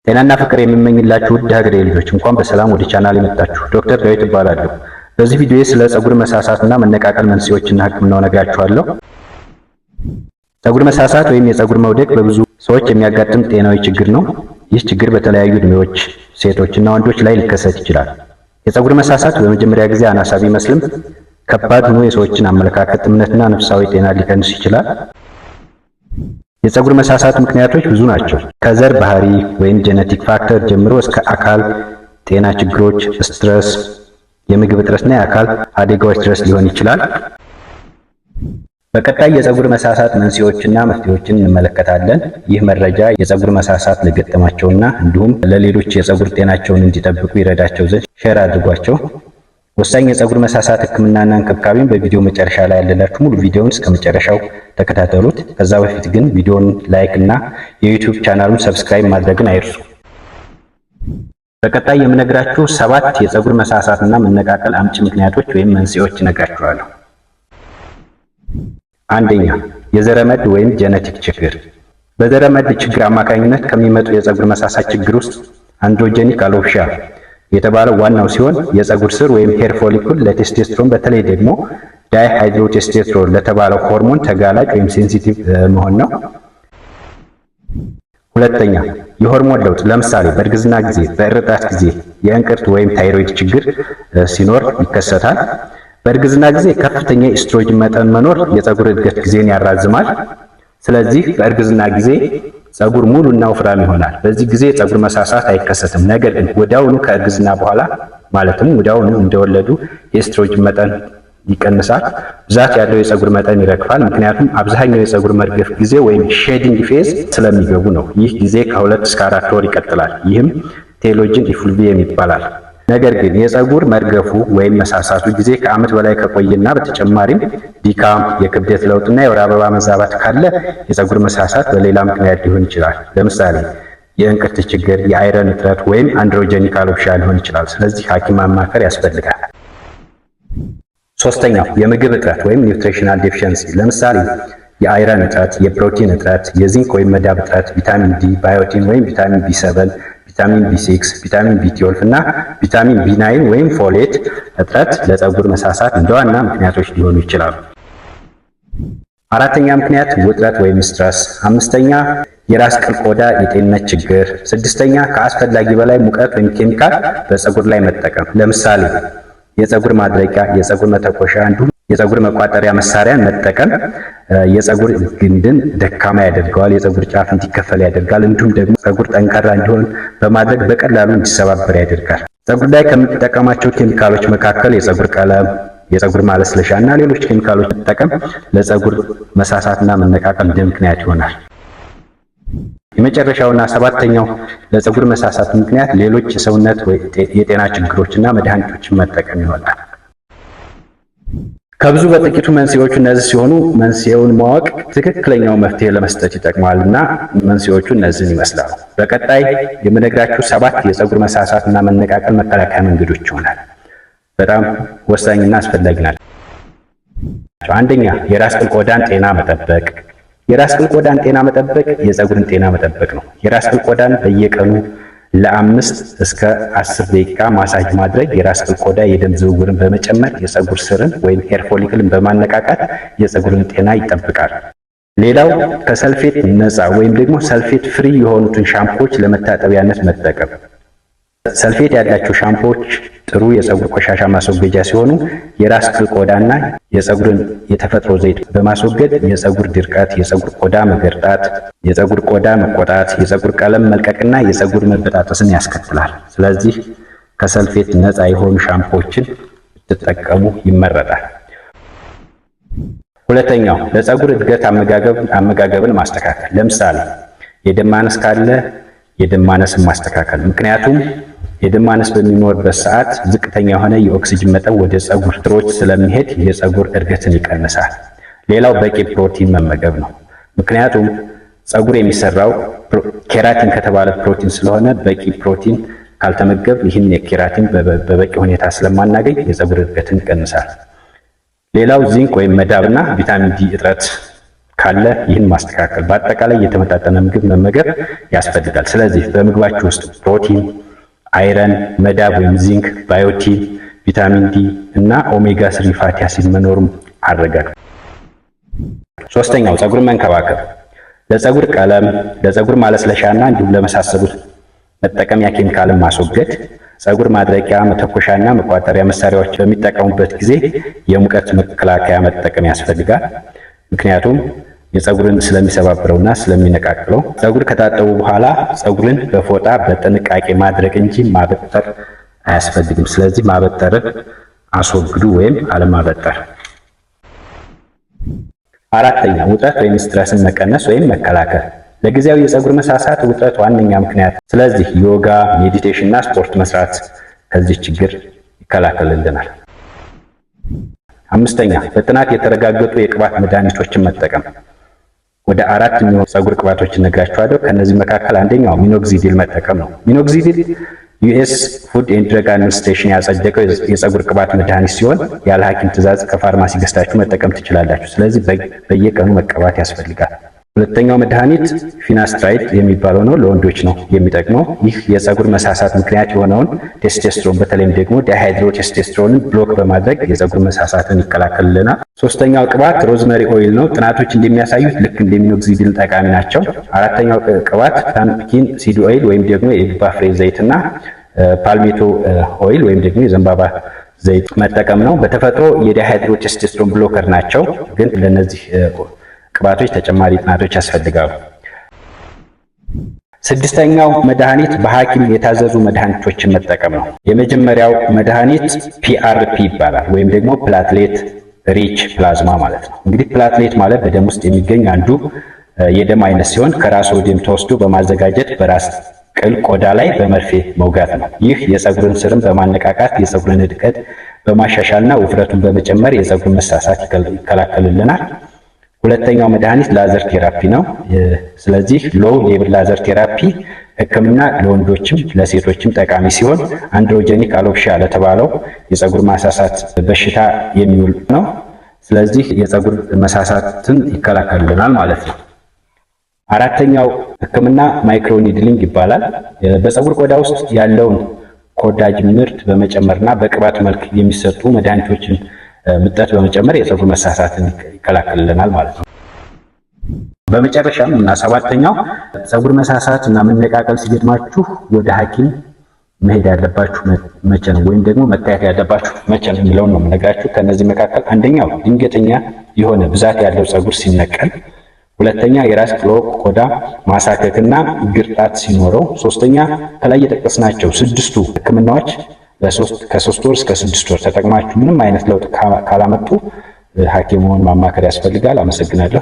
ጤናና ፍቅር የምመኝላችሁ ውድ ሀገሬ ልጆች፣ እንኳን በሰላም ወደ ቻናል የመጣችሁ። ዶክተር ዳዊት እባላለሁ። በዚህ ቪዲዮ ስለ ፀጉር መሳሳትና መነቃቀል መንስኤዎችና ሕክምናው ነግራችኋለሁ። ፀጉር መሳሳት ወይም የፀጉር መውደቅ በብዙ ሰዎች የሚያጋጥም ጤናዊ ችግር ነው። ይህ ችግር በተለያዩ እድሜዎች፣ ሴቶችና ወንዶች ላይ ሊከሰት ይችላል። የፀጉር መሳሳት በመጀመሪያ ጊዜ አናሳ ቢመስልም ከባድ ሆኖ የሰዎችን አመለካከት፣ እምነትና ነፍሳዊ ጤና ሊቀንስ ይችላል። የፀጉር መሳሳት ምክንያቶች ብዙ ናቸው። ከዘር ባህሪ ወይም genetic factor ጀምሮ እስከ አካል ጤና ችግሮች፣ stress፣ የምግብ እጥረትና የአካል አደጋዎች ድረስ ሊሆን ይችላል። በቀጣይ የፀጉር መሳሳት መንስኤዎችና መፍትሄዎችን እንመለከታለን። ይህ መረጃ የፀጉር መሳሳት ለገጠማቸውና እንዲሁም ለሌሎች የፀጉር ጤናቸውን እንዲጠብቁ ይረዳቸው ዘንድ share አድርጓቸው። ወሳኝ የፀጉር መሳሳት ሕክምናና እንክብካቤን በቪዲዮ መጨረሻ ላይ ያለላችሁ፣ ሙሉ ቪዲዮውን እስከ መጨረሻው ተከታተሉት። ከዛ በፊት ግን ቪዲዮውን like እና የ YouTube ቻናሉን subscribe ማድረግን አይርሱ። በቀጣይ የምነግራችሁ ሰባት የፀጉር መሳሳትና መነቃቀል አምጪ ምክንያቶች ወይም መንስኤዎች እነግራችኋለሁ። አንደኛ፣ የዘረመል ወይም genetic ችግር። በዘረመል ችግር አማካኝነት ከሚመጡ የፀጉር መሳሳት ችግር ውስጥ androgenic alopecia የተባለው ዋናው ሲሆን የፀጉር ስር ወይም hair follicle ለ testosterone፣ በተለይ ደግሞ dihydrotestosterone ለተባለው ሆርሞን ተጋላጭ ወይም sensitive መሆን ነው። ሁለተኛ፣ የሆርሞን ለውጥ። ለምሳሌ በእርግዝና ጊዜ፣ በእርጣት ጊዜ የእንቅርት ወይም ታይሮይድ ችግር ሲኖር ይከሰታል። በእርግዝና ጊዜ ከፍተኛ የኤስትሮጅን መጠን መኖር የፀጉር እድገት ጊዜን ያራዝማል። ስለዚህ በእርግዝና ጊዜ ፀጉር ሙሉ እና ወፍራም ይሆናል። በዚህ ጊዜ የፀጉር መሳሳት አይከሰትም። ነገር ግን ወዲያውኑ ከእርግዝና በኋላ፣ ማለትም ወዲያውኑ እንደወለዱ የኤስትሮጅን መጠን ይቀንሳል። ብዛት ያለው የፀጉር መጠን ይረግፋል። ምክንያቱም አብዛኛው የፀጉር መርገፍ ጊዜ ወይም shedding phase ስለሚገቡ ነው። ይህ ጊዜ ከ2 እስከ 4 ወር ይቀጥላል። ይህም telogen effluvium ይባላል። ነገር ግን የፀጉር መርገፉ ወይም መሳሳቱ ጊዜ ከዓመት በላይ ከቆየና በተጨማሪም ድካም፣ የክብደት ለውጥና የወር አበባ መዛባት ካለ የፀጉር መሳሳት በሌላ ምክንያት ሊሆን ይችላል። ለምሳሌ የእንቅርት ችግር፣ የ iron እጥረት ወይም androgenic alopecia ሊሆን ይችላል። ስለዚህ ሐኪም ማማከር ያስፈልጋል። ሶስተኛው የምግብ እጥረት ወይም nutritional deficiency። ለምሳሌ የ iron እጥረት፣ የፕሮቲን እጥረት፣ የዚንክ ወይም መዳብ እጥረት፣ ቪታሚን ዲ፣ biotin ወይም ቪታሚን B7፣ ቪታሚን B6፣ ቪታሚን B12 እና ቪታሚን B9 ወይም folate እጥረት ለፀጉር መሳሳት እንደ ዋና ምክንያቶች ሊሆኑ ይችላሉ። አራተኛ ምክንያት ውጥረት ወይም stress። አምስተኛ፣ የራስ ቅል ቆዳ የጤንነት ችግር። ስድስተኛ፣ ከአስፈላጊ በላይ ሙቀት ወይም ኬሚካል በፀጉር ላይ መጠቀም። ለምሳሌ የፀጉር ማድረቂያ፣ የፀጉር መተኮሻ እንዲሁም የፀጉር መቋጠሪያ መሳሪያን መጠቀም የፀጉር ግንድን ደካማ ያደርገዋል፣ የፀጉር ጫፍ እንዲከፈል ያደርጋል። እንዲሁም ደግሞ ፀጉር ጠንካራ እንዲሆን በማድረግ በቀላሉ እንዲሰባበር ያደርጋል። ፀጉር ላይ ከምንጠቀማቸው ኬሚካሎች መካከል የፀጉር ቀለም፣ የፀጉር ማለስለሻ እና ሌሎች ኬሚካሎች መጠቀም ለፀጉር መሳሳትና መነቃቀል እንደ ምክንያት ይሆናል። የመጨረሻውና ሰባተኛው ለፀጉር መሳሳት ምክንያት ሌሎች የሰውነት የጤና ችግሮችና መድኃኒቶችን መጠቀም ይሆናል። ከብዙ በጥቂቱ መንስኤዎቹ እነዚህ ሲሆኑ መንስኤውን ማወቅ ትክክለኛው መፍትሄ ለመስጠት ይጠቅማልና መንስኤዎቹ እነዚህን ይመስላሉ። በቀጣይ የምነግራችሁ ሰባት የፀጉር መሳሳትና መነቃቀል መከላከያ መንገዶች ይሆናል። በጣም ወሳኝና አስፈላጊ ናቸው። አንደኛ፣ የራስ ቅል ቆዳን ጤና መጠበቅ። የራስ ቅል ቆዳን ጤና መጠበቅ የፀጉርን ጤና መጠበቅ ነው። የራስ ቅል ቆዳን በየቀኑ ለ5 እስከ 10 ደቂቃ ማሳጅ ማድረግ የራስ ቅል ቆዳ የደም ዝውውርን በመጨመር የፀጉር ስርን ወይም hair follicle ን በማነቃቃት የፀጉርን ጤና ይጠብቃል። ሌላው ከሰልፌት ነፃ ወይም ደግሞ sulfate free የሆኑትን ሻምፖዎች ለመታጠቢያነት መጠቀም። ሰልፌት ያላቸው ሻምፖዎች ጥሩ የፀጉር ቆሻሻ ማስወገጃ ሲሆኑ የራስ ቅል ቆዳና የፀጉርን የተፈጥሮ ዘይት በማስወገድ የፀጉር ድርቀት፣ የፀጉር ቆዳ መገርጣት፣ የፀጉር ቆዳ መቆጣት፣ የፀጉር ቀለም መልቀቅና የፀጉር መበጣጠስን ያስከትላል። ስለዚህ ከሰልፌት ነፃ የሆኑ ሻምፖዎችን ብትጠቀሙ ይመረጣል። ሁለተኛው፣ ለፀጉር እድገት አመጋገብን ማስተካከል። ለምሳሌ የደም ማነስ ካለ የደም ማነስን ማስተካከል። ምክንያቱም የደም ማነስ በሚኖርበት ሰዓት ዝቅተኛ የሆነ የኦክሲጅን መጠን ወደ ፀጉር ስሮች ስለሚሄድ የፀጉር እድገትን ይቀንሳል። ሌላው በቂ ፕሮቲን መመገብ ነው። ምክንያቱም ፀጉር የሚሰራው keratin ከተባለ ፕሮቲን ስለሆነ በቂ ፕሮቲን ካልተመገብን ይህን የ keratin በበቂ ሁኔታ ስለማናገኝ የፀጉር እድገትን ይቀንሳል። ሌላው ዚንክ ወይም መዳብና ቪታሚን ዲ እጥረት ካለ ይህን ማስተካከል፣ በአጠቃላይ የተመጣጠነ ምግብ መመገብ ያስፈልጋል። ስለዚህ በምግባችሁ ውስጥ ፕሮቲን፣ iron፣ መዳብ ወይም ዚንክ፣ biotin፣ ቪታሚን ዲ እና omega 3 fatty acid መኖሩን አረጋግጡ። ሶስተኛው ፀጉርን መንከባከብ። ለፀጉር ቀለም፣ ለፀጉር ማለስለሻና እንዲሁም ለመሳሰሉት መጠቀሚያ ኬሚካልን ማስወገድ። ፀጉር ማድረቂያ፣ መተኮሻና መቋጠሪያ መሳሪያዎች በሚጠቀሙበት ጊዜ የሙቀት መከላከያ መጠቀም ያስፈልጋል። ምክንያቱም የፀጉርን ስለሚሰባብረውና ስለሚነቃቅለው። ፀጉር ከታጠቡ በኋላ ፀጉርን በፎጣ በጥንቃቄ ማድረቅ እንጂ ማበጠር አያስፈልግም። ስለዚህ ማበጠርን አስወግዱ ወይም አለማበጠር። አራተኛ፣ ውጥረት ወይም stress ን መቀነስ ወይም መከላከል። ለጊዜያዊ የፀጉር መሳሳት ውጥረት ዋነኛ ምክንያት። ስለዚህ ዮጋ፣ meditation እና ስፖርት መስራት ከዚህ ችግር ይከላከልልናል። አምስተኛ፣ በጥናት የተረጋገጡ የቅባት መድኃኒቶችን መጠቀም። ወደ አራት የሚሆኑ ፀጉር ቅባቶችን እነግራችኋለሁ። ከነዚህ መካከል አንደኛው minoxidil መጠቀም ነው። Minoxidil US Food and Drug Administration ያጸደቀው የፀጉር ቅባት መድኃኒት ሲሆን ያለ ሐኪም ትዕዛዝ ከፋርማሲ ገዝታችሁ መጠቀም ትችላላችሁ። ስለዚህ በየቀኑ መቀባት ያስፈልጋል። ሁለተኛው መድኃኒት finasteride የሚባለው ነው። ለወንዶች ነው የሚጠቅመው። ይህ የፀጉር መሳሳት ምክንያት የሆነውን ቴስቴስትሮን በተለይም ደግሞ dihydrotestosterone ን block በማድረግ የፀጉር መሳሳትን ይከላከልልናል። ሶስተኛው ቅባት rosemary oil ነው። ጥናቶች እንደሚያሳዩት ልክ እንደ minoxidil ጠቃሚ ናቸው። አራተኛው ቅባት pumpkin seed oil ወይም ደግሞ የዱባ ፍሬ ዘይት እና palmetto oil ወይም ደግሞ የዘንባባ ዘይት መጠቀም ነው። በተፈጥሮ የ dihydrotestosterone blocker ናቸው፣ ግን ለነዚህ ቅባቶች ተጨማሪ ጥናቶች ያስፈልጋሉ። ስድስተኛው መድኃኒት በሐኪም የታዘዙ መድኃኒቶችን መጠቀም ነው። የመጀመሪያው መድኃኒት PRP ይባላል ወይም ደግሞ platelet rich plasma ማለት ነው። እንግዲህ platelet ማለት በደም ውስጥ የሚገኝ አንዱ የደም አይነት ሲሆን ከራስ ደም ተወስዶ በማዘጋጀት በራስ ቅል ቆዳ ላይ በመርፌ መውጋት ነው። ይህ የፀጉርን ስርን በማነቃቃት፣ የፀጉርን እድገት በማሻሻልና ውፍረቱን በመጨመር የፀጉርን መሳሳት ይከላከልልናል። ሁለተኛው መድኃኒት laser therapy ነው። ስለዚህ low level laser therapy ሕክምና ለወንዶችም ለሴቶችም ጠቃሚ ሲሆን androgenic alopecia ለተባለው የፀጉር ማሳሳት በሽታ የሚውል ነው። ስለዚህ የፀጉር መሳሳትን ይከላከልልናል ማለት ነው። አራተኛው ሕክምና microneedling ይባላል። በፀጉር ቆዳ ውስጥ ያለውን collagen ምርት በመጨመርና በቅባት መልክ የሚሰጡ መድኃኒቶችን ምጠት በመጨመር የፀጉር መሳሳትን ይከላከልልናል ማለት ነው። በመጨረሻም እና ሰባተኛው፣ ፀጉር መሳሳት እና መነቃቀል ሲገጥማችሁ ወደ ሐኪም መሄድ ያለባችሁ መቼ ነው ወይም ደግሞ መታየት ያለባችሁ መቼ ነው የሚለውን ነው የምነግራችሁ። ከነዚህ መካከል አንደኛው ድንገተኛ የሆነ ብዛት ያለው ፀጉር ሲነቀል፣ ሁለተኛ የራስ ቅሎ ቆዳ ማሳከክና ግርጣት ሲኖረው፣ ሶስተኛ ከላይ የጠቀስናቸው ስድስቱ ሕክምናዎች ከ3 ወር እስከ 6 ወር ተጠቅማችሁ ምንም አይነት ለውጥ ካላመጡ ሐኪሙን ማማከር ያስፈልጋል። አመሰግናለሁ።